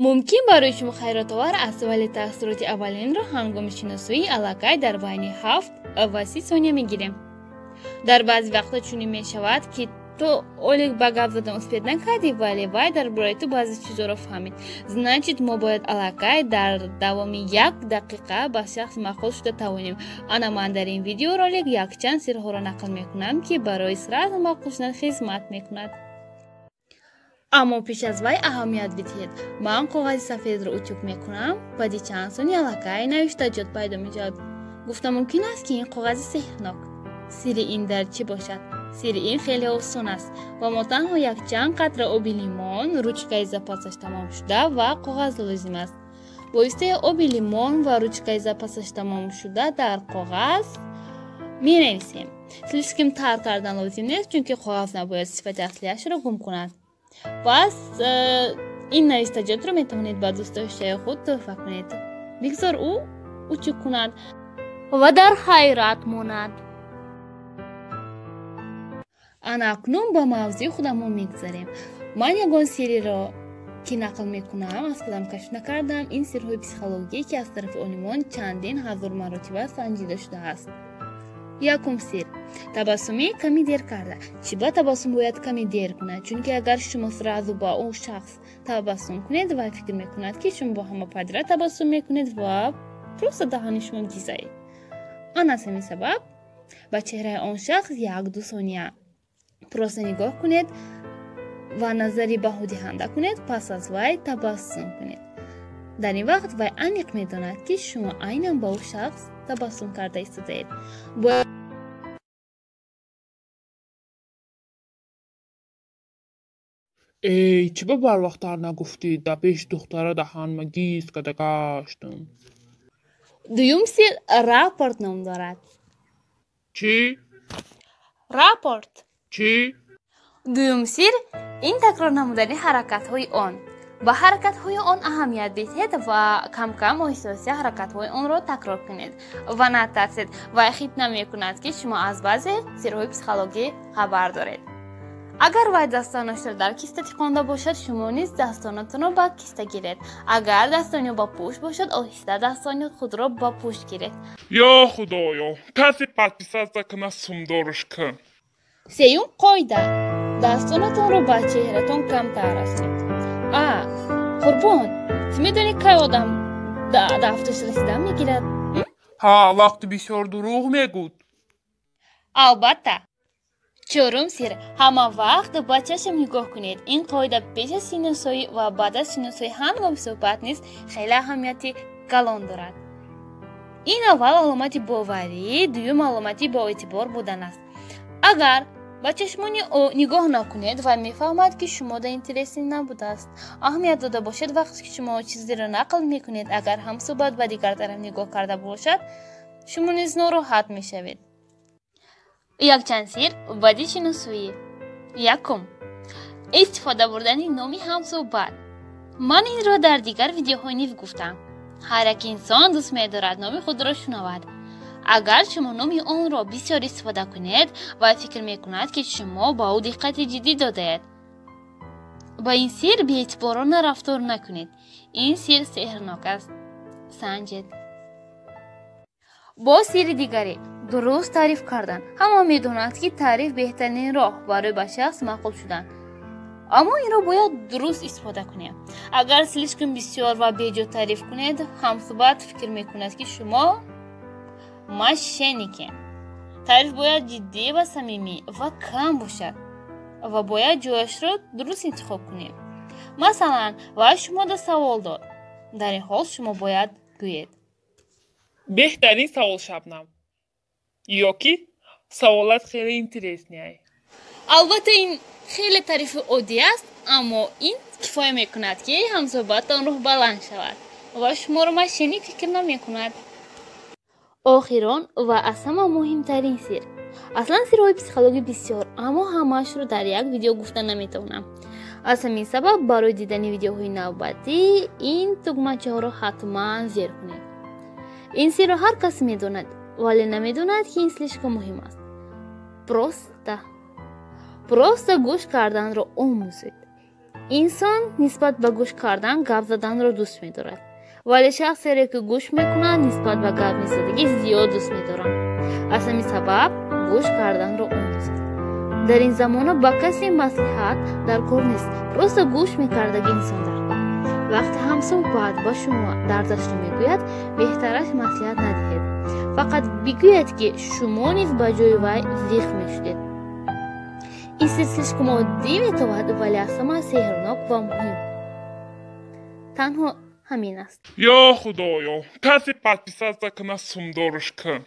Мумкин барои шумо хайратовар аст, вале таассуроти аввалинро ҳангоми шиносоӣ аллакай дар байни 7 ва 30 сония мегирем. Дар баъзе вақтҳо чунин мешавад, ки ту олик ба гап задан успеть накардӣ, вале вай дар бораи ту баъзе чизҳоро фаҳмид. Значит, мо бояд аллакай дар давоми як дақиқа ба шахс маъқул шуда тавонем. Ана ман дар ин видеоролик якчанд сирҳоро нақл мекунам, ки барои сразу маъқул шудан хизмат мекунад. Аммо пеш аз вай аҳамият бидиҳед. Ман коғази сафедро утюг мекунам, баъди чанд сония аллакай навиштаҷот пайдо мешавад. Гуфта мумкин аст, ки ин коғази сеҳрнок. Сирри ин дар чӣ бошад? Сирри ин хеле осон аст ва мо танҳо якчанд қатра оби лимон, ручкаи запасаш тамом шуда ва коғаз лозим аст. Бо воситаи оби лимон ва ручкаи запасаш тамом шуда дар коғаз менависем. Слишком тар кардан лозим нест, чунки коғаз набояд сифати аслиашро гум кунад. Пас ин навиштаҷотро метавонед ба дӯстдоштаи худ тӯҳфа кунед. Бигзор ӯ утюг кунад ва дар ҳайрат монад. Ана акнун ба мавзӯи худамон мегузарем. Ман ягон сирриро ки нақл мекунам аз худам кашф накардам. Ин сирҳои психологие, ки аз тарафи олимон чандин ҳазор маротиба санҷида шудааст. Якум сир: табассуми ками дер карда. Чӣ ба табассум бояд ками дер кунад? Чунки агар шумо сразу ба ӯ шахс табассум кунед, вай фикр мекунад, ки шумо бо ҳама подряд табассум мекунед ва просто даҳани шумо гизаед. Ана аз ҳамин сабаб ба чеҳраи он шахс 1-2 сония просто нигоҳ кунед ва назари баҳодиҳанда кунед, пас аз вай табассум кунед. Дар ин вақт вай аниқ медонад, ки шумо айнан ба ӯ шахс табассум карда истодаед. Эй, чӣ ба барвақттар нагуфтӣ? Дар пеши духтара даҳанма гиз карда гаштам. Дуюм сир рапорт ном дорад. Чӣ? Рапорт. Чӣ? Дуюм сир ин такрор намудани ҳаракатҳои он. Ба ҳаракатҳои он аҳамият бидиҳед ва кам-кам оҳиста-оҳиста ҳаракатҳои онро такрор кунед ва натарсед. Вай хит намекунад, ки шумо аз баъзе сирҳои психологӣ хабар доред. Агар вай дастонашро дар киста тиқонда бошад, шумо низ дастонатонро ба киста гиред. Агар дастони ба пушт бошад, оҳиста дастони худро ба пушт гиред. Ё Худоё, касе подписаться кунад, сумдорш кун. Сеюм қоида: дастонатонро ба чеҳратон камтар расонед. А, Қурбон, ту медонӣ, кай одам дафташ расидан мегирад? Ҳа, вақти бисёр дурӯғ мегӯд. Албатта. Чорум сир: ҳама вақт ба чашм нигоҳ кунед. Ин қоида пеш аз шиносоӣ ва баъд аз шиносоӣ ҳангоми суҳбат низ хеле аҳамияти калон дорад. Ин аввал аломати боварӣ, дуюм аломати боэътибор будан аст. Агар ба чашмони ӯ нигоҳ накунед, вай мефаҳмад, ки шумо дар интереси набудааст. Аҳамият дода бошед, вақте ки шумо чизеро нақл мекунед, агар ҳамсӯҳбат ба дигар тараф нигоҳ карда бошад, шумо низ нороҳат мешавед. Якчанд сир баъди шиносоӣ. Якум: истифода бурдани номи ҳамсӯҳбат. Ман инро дар дигар видеоҳо низ гуфтам. Ҳар як инсон дӯст медорад номи худро шунавад. Агар шумо номи онро бисёр истифода кунед, вай фикр мекунад, ки шумо ба ӯ диққати ҷиддӣ додаед. Ба ин сир беэътиборона рафтор накунед. Ин сир сеҳрнок аст. Санҷед. Боз сири дигаре: дуруст таъриф кардан. Ҳама медонад, ки таъриф беҳтарин роҳ барои ба шахс маъқул шудан, аммо инро бояд дуруст истифода кунем. Агар слишком бисёр ва беҷо таъриф кунед, ҳамсӯҳбат фикр мекунад, ки шумо мошеннике. Таъриф бояд ҷиддӣ ва самимӣ ва кам бошад ва бояд ҷояшро дуруст интихоб кунем. Масалан, вай шумода савол дод. Дар ин ҳол шумо бояд гӯед: Беҳтарин савол, Шабнам, ё ки саволат хеле интересный. Албатта, ин хеле таърифи оддӣ аст, аммо ин кифоя мекунад, ки ҳамсӯҳбатон рӯҳбаланд шавад ва шуморо мошенник фикр намекунад. Охирон ва аз ҳама муҳимтарин сир. Аслан сирҳои психологӣ бисёр, аммо ҳамаашро дар як видео гуфта наметавонам. Аз ҳамин сабаб барои дидани видеоҳои навбатӣ ин тугмачаҳоро ҳатман зер кунед. Ин сирро ҳар кас медонад, вале намедонад, ки ин слишком муҳим аст. Просто гӯш карданро омӯзед. Инсон нисбат ба гӯш кардан гап заданро дӯст медорад, вале шахсере, ки гӯш мекунад, нисбат ба гап мезадагӣ зиёд дӯст медоранд. Аз ҳамин сабаб гӯш карданро омӯзед. Дар ин замона ба касе маслиҳат дар кор нест, просто гӯш мекардаги инсон дар кор. Вақте ҳамсӯҳбат ба шумо дардашро мегӯяд, беҳтараш маслиҳат надиҳед, фақат бигӯед, ки шумо низ ба ҷои вай зиқ мешудед. Ин сир слишком оддӣ метобад, вале аз ҳама сеҳрнок ва муҳим танҳо ҳамин аст. Ё Худоё, касе подписаться куна, сумдорш кун.